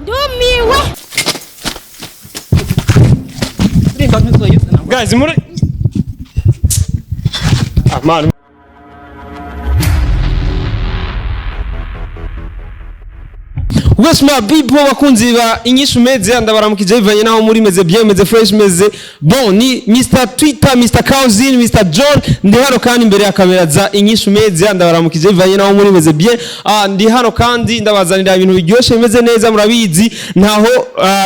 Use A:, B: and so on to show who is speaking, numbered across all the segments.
A: Ndumiwe.
B: Guys, muri, ah man. What's my people, bakunzi ba Inyishu Media, ndabaramukije bivanye naho muri. Meze bien, meze fresh, meze bon. Ni Mr Twitter, Mr Cousin, Mr John. Ndi hano kandi imbere ya kamera za Inyishu Media. Ndabaramukije bivanye naho muri, meze bien. Ah, ndi hano kandi ndabazanira ibintu biryoshye bimeze neza. Murabizi, ntaho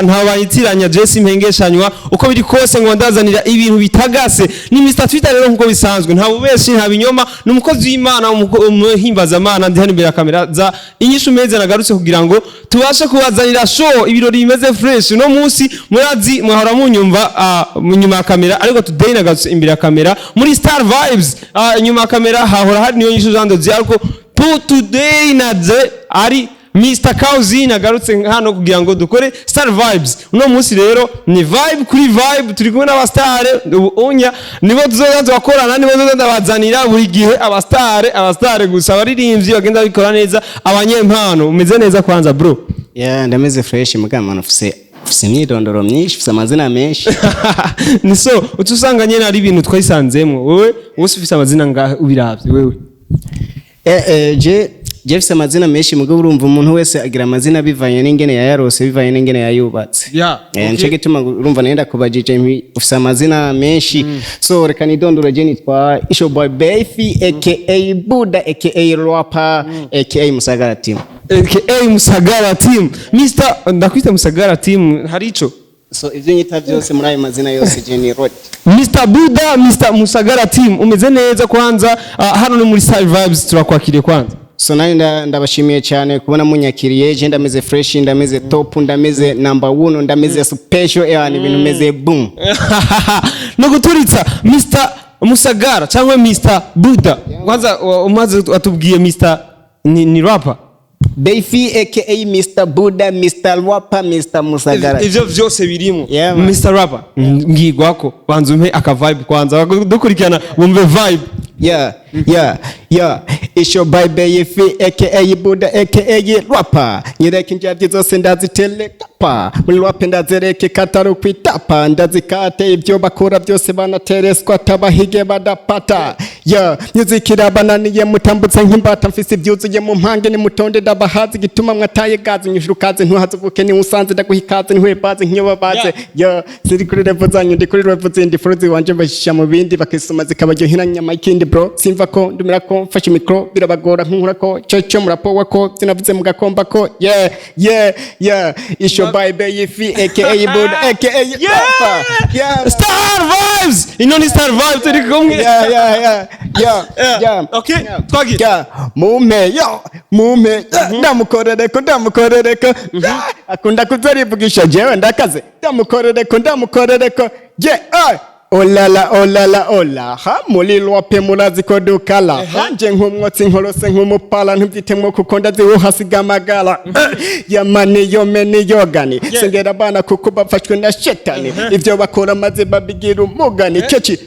B: ntaho banyitiranya Jesse Mpengeshanywa. Uko biri kose ngo ndazanira ibintu bitagase. Ni Mr Twitter rero, nkuko bisanzwe, nta bubeshi, nta binyoma, ni umukozi w'Imana, umuhimbazamana. Ndi hano imbere ya kamera za Inyishu Media, nagarutse kugira ngo tubashe kubazanira show, ibirori bimeze fresh. Uno munsi murazi mwahora munyumva nyuma ya kamera, ariko today nagarutse imbere ya kamera muri Star Vibes. Inyuma ya kamera hahora hari niyo Nyishu Jean de Dieu, ariko pour today naje ari Mr Kauzi, nagarutse hano kugira ngo dukore Star Vibes. Uno munsi rero ni vibe kuri vibe, turi kumwe n'abastare. Ubu unya nibo tuzoza tubakorana, nibo tuzoza ndabazanira buri gihe, abastare, abastare gusa, abaririmbyi bagenda bikora neza, abanyempano. Umeze neza kwanza, bro?
C: Yeah, ndameze fresh mugabo ufise imyidondoro myinshi, ufise amazina menshi.
B: Ni so uca usanga nyene ari ibintu twayisanzemwo. Wewe wose ufise amazina ngahe ubiravye wewe?
C: Je mfise amazina menshi, mugabo urumva umuntu wese agira amazina bivanye n'ingene yayarose, bivanye n'ingene yayubatse. Nico gituma urumva nenda kubajije ufise amazina menshi. So reka nidondora, je nitwa Isho Boy Befi, aka Buddha, aka Rapa, aka Musagara Team.
B: Aka Musagara Team. Mr ndakwita Musagara Team, hari ico?
C: So ivyo nyita byose muri ayo mazina yose, je ni Rod.
B: Mr Buddha, Mr Musagara Team, umeze neza kwanza? Hano ni muri Star Vibes, turakwakiriye kwanza.
C: So nani ndabashimiye cyane kubona munyakiriye. Je ndameze fresh, ndameze top, ndameze number one, ndameze special, yani ibintu meze boom.
B: No guturitsa Mr Musagara cyangwa Mr Buddha. Kwanza umaze atubwiye Mr ni rapper.
C: Befi aka Mr Buddha, Mr Rapa, Mr Musagara.
B: Ivyo vyose birimo.
C: Yeah, man.
B: Mr Rapper, ngigwako banza umpe aka vibe kwanza, dukurikirana bumve vibe.
C: Yeah. It's your boy Befi aka Buddha aka Rapa. Nyereka injavyi zose ndazitelekapa. Muri rap ndazereke katari kwitapa. Ndazikate ibyo bakora byose banatereswa tabahige badapata. Yeah, music irabananiye mutambutse nk'imbata, mfise ivyuzuye mu mpange nimutonde ndabahazi gituma mwataye gazi nyishurukaze ntuhazubuke ni usanze ndaguha ikaze ntiwebaze nk'iyo babaze. Yeah, siri kuri level zanyu, ndi kuri level zindi, furuzi wanje bashisha mu bindi bakisoma zikabaryohera nyama y'ikindi, bro. Simva ko ndumira ko mfashe micro birabagora nkunkura ko cyo cyo murapowa ko sinavuze mugakomba ko yeah, it's your boy Befi aka Buddha aka Papa. Yeah.
B: Star Vibes, ino ni Star Vibes, turi kumwe.
C: Yeah. Yeah.
B: Okay, twagiye.
C: Yeah, mumpe yo mumpe, yeah, ndamukorereko ndamukorereko. Yeah, akunda kuzarivugisha jewe ndakaze, ndamukorereko ndamukorereko, yeah, ay. Olala olala ola ha muri rap murazi ko dukala hanje nk'umwotsi nkorose nk'umupala, ntubyitemwo kuko ndaziwuhasiga amagara yamani yome yogani sengera abana kuko bafashwe na shetani, ivyo bakora maze babigira umugani keki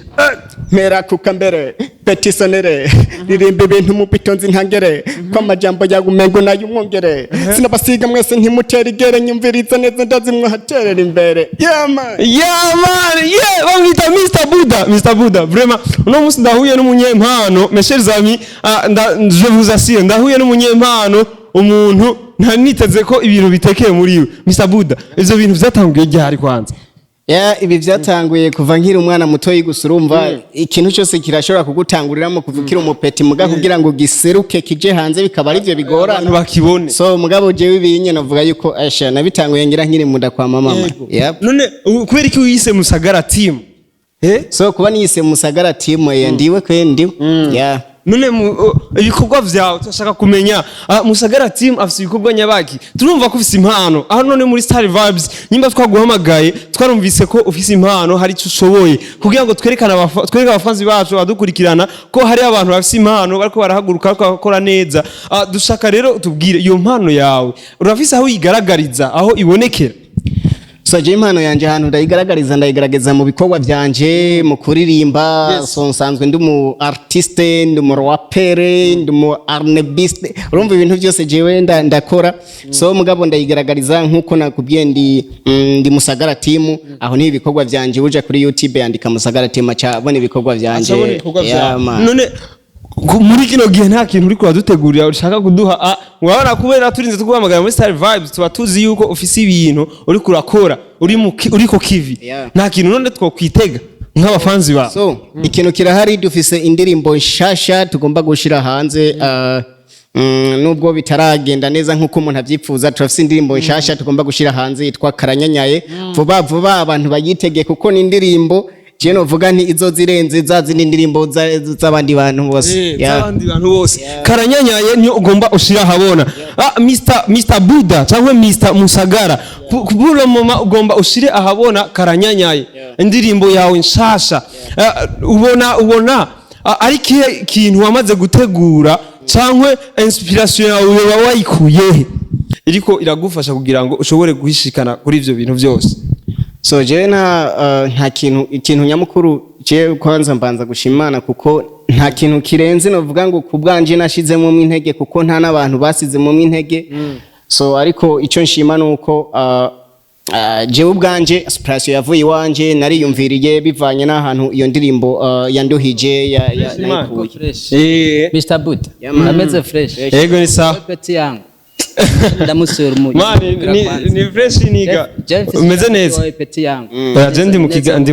C: mpera kuka mbere petisonere ririmba ibintu mu bitonzi ntangere ko amajambo yawe umengo nayo umwongere, sinabasiga mwese ntimutera igere, nyumviriza neza ndazimwahaterera imbere, yeah man.
B: Yeah man, yeah, bamwita Mr Buddha, Mr Buddha. Vraiment, uno munsi ndahuye n'umunyempano, mes chers amis, je vous assure, ndahuye n'umunyempano, umuntu nta niteze ko ibintu bitekeye muri we. Mr Buddha, ivyo bintu vyatanguye ryari kwanza?
C: Yeah, ibi byatanguye kuva nkiri umwana mutoyi, gusa urumva ikintu cyose kirashobora kugutanguriramo kuva ukiri umupeti, muga kugira ngo giseruke kije hanze bikaba arivyo bigorana.
B: Abantu bakibone.
C: So mugabo jewe ibi nyene navuga yuko asha nabitanguye ngira nkiri munda kwa mama. Yep.
B: None kubera iki wiyise Musagara Team? Eh?
C: So kuba niyise Musagara Team, ndiwe kwe ndiwe. Yeah.
B: None ibikorwa vyawe turashaka kumenya, Musagara Team afise ibikorwa nyabaki? Turumva ko ufise impano aho. None muri Star Vibes nyimba twaguhamagaye, twarumvise ko ufise impano, hari ico ushoboye, kugira ngo twerekane twereke abafanzi bacu badukurikirana ko hari abantu bafise impano bariko barahaguruka, bariko barakora neza. Dushaka rero tubwire iyo mpano yawe, urafise aho uyigaragariza, aho ibonekera?
C: So je impano yanje ahantu ndayigaragariza, ndayigaragaza mu bikorwa byanje, mu kuririmba. So nsanzwe ndi umu artiste, ndi umu rapper, ndi umu R&Biste. Urumva ibintu byose jewe ndakora. So mugabo ndayigaragariza nkuko nakubwiye, ndi Musagara Team. Aho ni ibikorwa byanje. Uja kuri YouTube yandika Musagara Team, aca abona ibikorwa byanje.
B: Acabona ibikorwa
C: Yeah,
B: vyawe.
C: man.
B: None muri kino gihe nta kintu uriko uradutegurira ushaka kuduha? Urabona kubera turinze tuguhamagara muri Star Vibes, tuba tuzi yuko ufise ibintu uriko urakora, uri ku kivi. Nta kintu none twokwitega nk'abafanzi bawe?
C: So ikintu kirahari, dufise indirimbo nshasha tugomba gushira hanze. Nubwo bitaragenda neza nk'uko umuntu abyipfuza, turafise indirimbo nshasha tugomba gushira hanze yitwa Karanyanyaye. Vuba vuba abantu bayitege, kuko ni indirimbo je novuga nti izo zirenze za zindi ndirimbo z'abandi bantu bose. Yeah.
B: Z'abandi bantu bose. Karanyanyaye niyo ugomba ushira ahabona. Mr Buda cyangwa Mr Musagara, kubura mama ugomba ushire ahabona Karanyanyaye, indirimbo yawe nshasha. Ubona ari kihe kintu wamaze gutegura, cyangwa inspiration yawe uba wayikuye he iriko iragufasha kugira ngo ushobore guhishikana kuri ivyo bintu byose?
C: So jewe nta kintu. Ikintu nyamukuru, jewe kwanza mbanza gushimana, kuko nta kintu kirenze novuga ngo ku bwanje nashizemo intege, kuko nta n'abantu basizemo intege. So ariko icyo nshima nuko jewe ubwanje inspiration yavuye iwanje, nariyumviriye bivanye n'ahantu iyo ndirimbo yanduhije nayikuye.
A: Fresh. Mr. Buda.
C: Yeah, man.
A: Ameze fresh.
B: Yego, ni sawa.
A: Petit yangu. Ndamusura umu.
B: Man, ni fresh niga. Umeze neza.
A: Petit yangu.
B: Oya, je ndi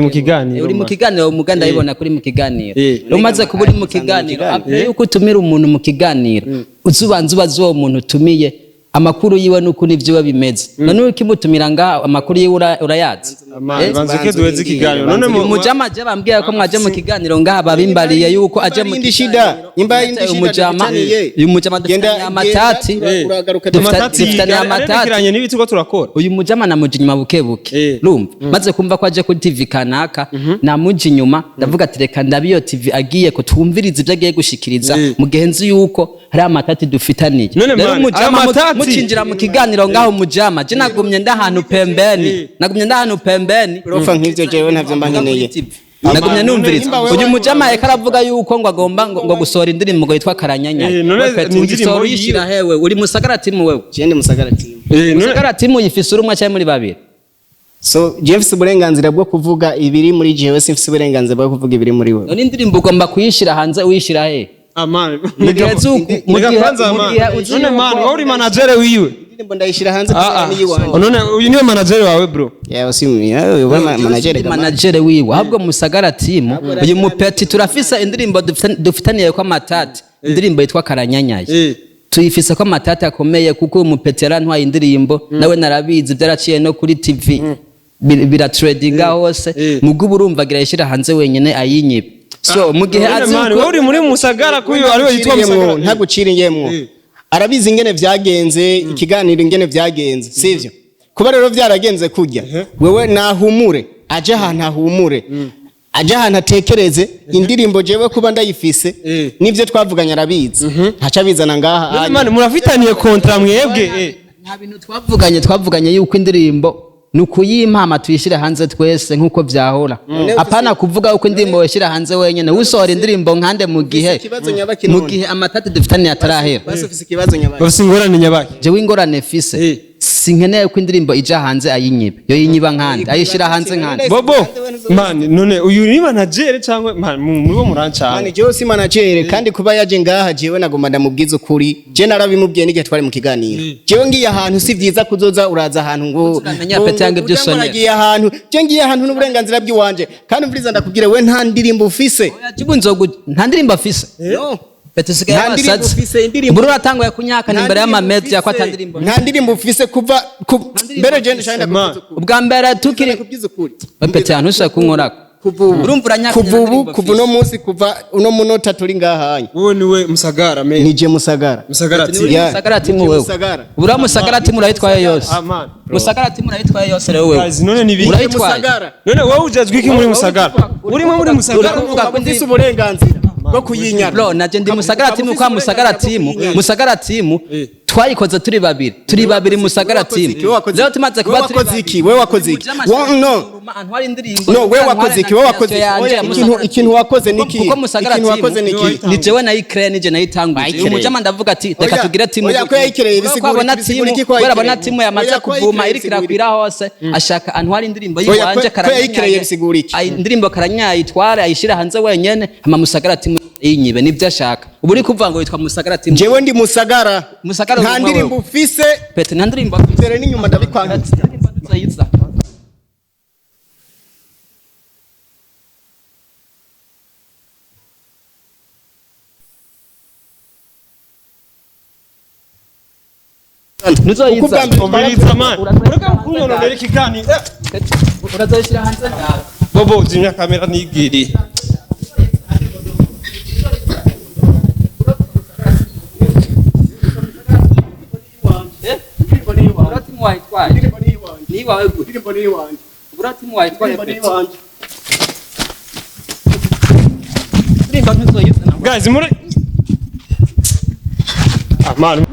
B: mu kiganiro.
A: Uri mu
B: Man.
A: kiganiro, muga ndabibona kuri mu kiganiro. Umaze kuba uri mu kiganiro, après yuko utumira umuntu mu kiganiro, uzubanza ubaza uwo muntu utumiye amakuru yiwe nuko n'ivyo bimeze. None ukimutumira ngaha, amakuru yiwe urayazi?
B: Man, banza uke
C: Banza
B: duheze
C: urindire,
B: ikiganiro.
C: banza
B: None
A: Uyu mujama je bambwiye ko mwaje mu kiganiro ngaha, babimbariye yuko aje mu
C: Nimba shida, nimba yindi shida
A: umujama
C: dufitaniye.
A: uyu mujama dufitaniye amatati.
C: Uragaruka.
B: Amatati
A: Dufitaniye amatati.
B: arerekeranye n'ibi turiko turakora.
A: Uyu mujama namuja inyuma buke buke. Rumva maze kumva ko aje kuri TV kanaka, namuja inyuma, ndavuga ati reka ndabe iyo TV agiye ko twumviriza ibyo agiye gushikiriza, mu gihe nzi yuko hari amatati dufitaniye.
B: None
A: Rero
B: man,
A: umujama
B: ayo matati-
A: mucinjira mu kiganiro ngaho, mujama je nagumye ndahantu pembeni, nagumye ndahantu pembeni.
C: Urofa nk'ivyo jewe ntavyo mba nkeneye.
A: Nagumye numviriza.
C: Nimba wewe
A: Uyu mujama yariko aravuga yuko ngo agomba ngo gusohora indirimbo ngo yitwa Karanyanya.
B: None
A: We Peti,
B: ni indirimbo
A: uyisohora uyishira hewe? Uri Musagara Team wewe?
C: Je ndi Musagara Team.
B: None
A: Musagara Team uyifise uri umwe canke muri babiri?
C: So je mfise uburenganzira bwo kuvuga ibiri muri jewe, simfise uburenganzira bwo kuvuga ibiri muri wewe.
A: None indirimbo ugomba kuyishira hanze, uyishira he?
B: Man.
A: Mu gihe mu
B: Reka
A: gihe
B: kwanza,
A: mu
B: man.
A: gihe uzi
B: None man, wowe uri manager wiwe?
C: Indirimbo ndayishira hanze
B: Ah,
C: kubera
B: ah.
C: niyiwanje.
B: None uyu niwe manager wawe, bro?
C: Yawe si uba manager
A: Ndi
C: ga man.
A: manager wiwe. Ahubwo Musagara Team, uyu mupeti turafise indirimbo dufitaniye ko amatati, indirimbo yitwa Karanyanyaye. Tuyifise ko amatati akomeye, kuko uyu mupeti yarantwaye indirimbo, nawe narabizi, byaraciye no kuri TV, biratredinga hose. Mugo ubu urumva agira yishyira hanze wenyene ayinyibe. So mu gihe
B: None
A: azi
B: man,
A: uko
B: wowe uri muri Musagara kuyo ariwe yitwa
C: Ntaguciriyemwo,
B: Musagara?
C: ntaguciriyemwo. Arabizi ingene vyagenze ikiganiro, ingene vyagenze, sivyo? Kuba rero vyaragenze kurya, wewe nahumure, aje ahantu ahumure, aje ahantu atekereze. Indirimbo jewe kuba ndayifise, n'ivyo twavuganye arabizi, ntaca abizana ngaha.
B: None man, murafitaniye contrat mwebwe?
A: Nta bintu twavuganye. Twavuganye yuko indirimbo ni ukuyimpama, tuyishyire hanze twese nk'uko vyahora, apana kuvuga yuko indirimbo wishyira hanze wenyene. Usohora indirimbo nkande mu gihe
C: Ikibazo nyabaki
A: mu
C: none?
A: gihe amatati dufitaniye atarahera?
C: Basi ufise ikibazo nyabaki?
B: Bafise ingorane nyabaki?
A: Jewe ingorane fise, sinkeneye ko indirimbo ija hanze ayinyibe. Yo yinyiba nkande? Ayishira hanze nkande?
B: Bobo man, none uyu ni manager cyangwa man muri bo murancana?
C: Man, jewe si manager, kandi kuba yaje ngaha jewe nagomba ndamubwiza ukuri. Je narabimubwiye n'igihe twari mu kiganiro. Jewe ngiye ahantu, si vyiza kuzoza uraza ahantu ngo
A: Uramenya pete yange ibyo
C: ngo
A: usonera.
C: Nagiye ahantu, je ngiye ahantu n'uburenganzira bw'iwanje. Kandi umviriza ndakubwire, we nta ndirimbo ufise.
A: Oya, jibu nzogu nta ndirimbo afise.
C: No.
A: Pete usigaye
C: Nta ndirimbo
A: wasaze.
C: ufise, indirimbo-
A: Mbura uratanguye kunyakana
C: Nta
A: imbere
C: ndirimbo
A: y'amamedia ko
C: ufise.
A: ata ndirimbo.
C: Nta ndirimbo ufise kuva
A: ndirimbo
C: mbere je
A: ufise.
C: ndashaka ndakubwiza ukuri.
A: Ubwa mbere tukiri
C: Ndakubwiza ukuri.
A: Pete ahantu ushaka kunkorako.
C: Kuva ubu,
A: Urumva uranyakana
C: kuva ubu,
A: ndirimbo
C: kuva uno munsi, kuva uno munota turi ngaha,
B: Wowe niwe Musagara me?
C: nije Musagara.
B: Musagara Team.
C: Yeah.
A: Musagara Team
C: Nije
A: wewe.
C: Musagara.
A: Ubura Musagara Team urayitwaye yose.
B: Ah, man.
A: Musagara Team urayitwaye yose rero wewe.
B: Guys, none ni biki?
A: Urayitwaye.
C: Musagara.
B: None wowe ujejwe iki muri Musagara? Urimo muri Musagara?
A: Uri kuvuga ko
C: Ufise uburenganzira.
B: man.
C: Bwo kuyinyara.
A: Bro, naje ndi Musagara
C: Ukaba
A: team
C: ufise
A: kwa Musagara
C: uburenganzira
A: team.
C: bwo kuyinyara.
A: Musagara team twayikoze turi babiri, turi babiri Musagara
C: Wewe wakoze
A: team.
C: iki? Wewe wakoze
A: Rero
C: iki?
A: tumaze kuba
C: Wewe
A: turi
C: wakoze iki? Wewe wakoze iki? No.
A: Antwara indirimbo.
C: No, wewe wakoze iki? Wewe wakoze iki?
A: Yanje
C: Oya,
A: ya
C: ikintu
A: Musagara
C: ikintu wakoze ni iki?
A: Kuko Musagara
C: Ikintu
A: team
C: wakoze ni iki?
A: ni jewe nayikrea, nije nayitanguje.
C: Wayikereye.
A: Umujama ndavuga ati reka
C: Oya,
A: tugire team.
C: oya, ko yayikereye,
A: Kubera ko
C: bisigura
A: abona
C: iki? Bisigura
A: team,
C: iki ko
A: kubera abona
C: yayikereye?
A: team yamaze
C: Oya, ko
A: kuvuma
C: yayikereye,
A: iriko irakwira hose, ashaka antwara indirimbo
C: Oya,
A: yiwanje.
C: ko yayikereye bisigura iki?
A: Ayi, indirimbo Karanyaye itware ayishira hanze wenyene, hama Musagara team yinyibe, nivyo ashaka. Ubu uri kuvuga ngo witwa Musagara team.
C: Jewe ndi Musagara.
A: Musagara
C: Nta
A: uri umwe
C: ndirimbo
A: wewe.
C: ufise.
A: Pete, nta ndirimbo afise.
C: Mbere n'inyuma ndabikwanga.
A: Indirimbo ntuzoyiza.
C: Kuko
A: Ntuzoyiza.
C: ubwa mbere
B: Umviriza man, ureka kunyononera ikiganiro.
A: Urazoyishira hanze yawe.
B: Bobo, zimya kamera nigiriye.
A: Ubura timu wayitwaye. Ni iwawe gute? Ubura timu wayitwaye, Pete. Indirimbo ntuzoyiza.
B: Guys, muri, ah man.